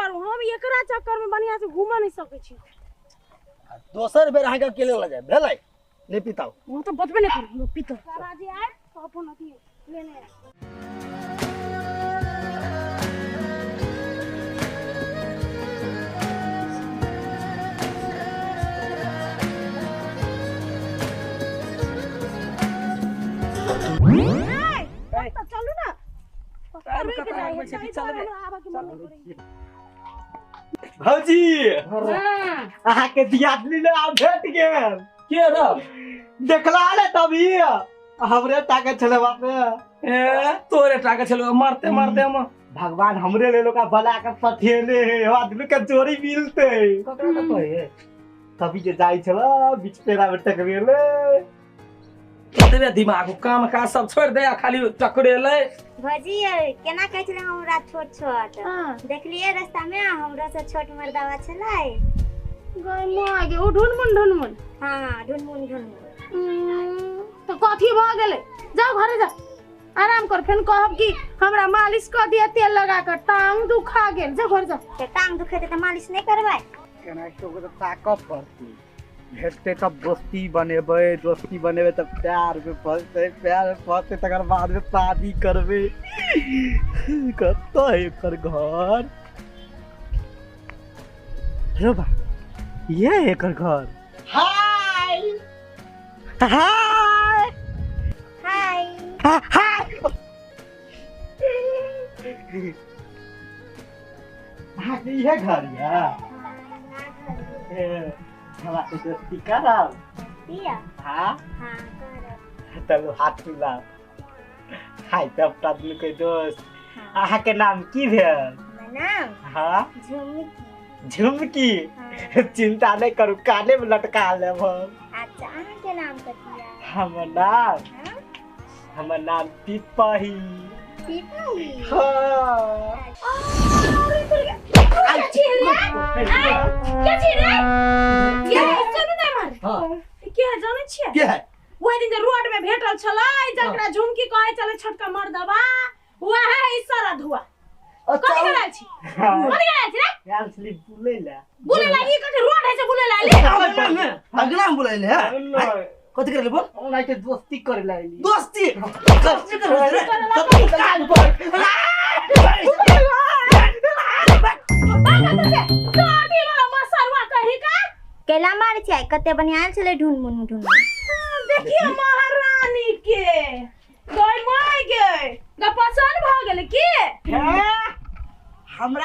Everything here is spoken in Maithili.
करू, हम एकरा चक्कर में बढ़िया से घूम नहीं सकै छी। दोसर बेर अहाँ के अकेले ल जाय भेलै नहीं पिताओ। वो तो बतबे नहीं करू, पितो सारा जी आए तो अपन अथी लेने आए। तो चलू ना, भौजी अहाँ के दियादनी ले आब भेट गेल। के रे देखला ने तभी हमरे टाके छले बाप रे। ए तोरे टाके छले, मारते मारते हम भगवान हमरे ले लोका बना के पठेले हे, आदमी के जोड़ी मिलते। ककरा त कहे तभी जे जाय छला बीच पेरा में टकरेले। ततबे दिमाग काम काज सब छोड़ दे आ खाली टकरेले। भौजी केना कहै छलै हमरा छोट छोट देखलिए रास्ता में, हमरा से छोट मर्दावा छलै। गय माय गे, ओ ढुनमुन ढुनमुन। हां ढुनमुन ढुनमुन। तो कथी भ गेलै? जाओ घरे जाओ, आराम कर, फेन कहब कि हमरा मालिश क दिया तेल लगा कर, टांग दुखा गेल। जाओ घर जाओ। ते टांग दुखेते त मालिश नै करबै? केना के ओकरा ताकब पड़तै, भेटते तब दोस्ती बनेबै, दोस्ती बनेबै तब प्यार में फंसते, प्यार में फंसते तकर बाद में शादी करबै। कतऽ है एकर घर? रे बा ये है एकर घर। हाय हाय हाय हाय। अहाँके इहे घर यऽ? हमरा से दोस्ती करब? हाँ हाँ करब। चलू हाथ मिलाउ। हाय तब अपना दुनू के दोस्त। अहाँ के नाम की भेल? नाम? हाँ झुमकी। झुमकी? चिंता नहीं करू, काने में लटका लेब हम। अच्छा अहाँ के नाम कथी है? हमर नाम? हमर नाम पिपही। पिपही? हाँ। के ओहि दिन जे रोड में भेटल छलै जकरा झुमकी कहै छलै छोटका मर्दबा, वएह है सरधुआ। कथी करै छी? कथी करै छी रे? आयल छली बुलै ला। बुलै ला? ई कथी रोड है से बुलै ला? अगला हम बुलै ले कथी करे ले बोल? ओना के दोस्ती करे ला आइली। दोस्ती दोस्ती करे रे तब कान पर केला मारे छै, कते बढ़िया आयल छलै ढुनमुन ढुनमुन। देखियो महारानी के गय my गे, ग पसंद भ गेल की? हमरा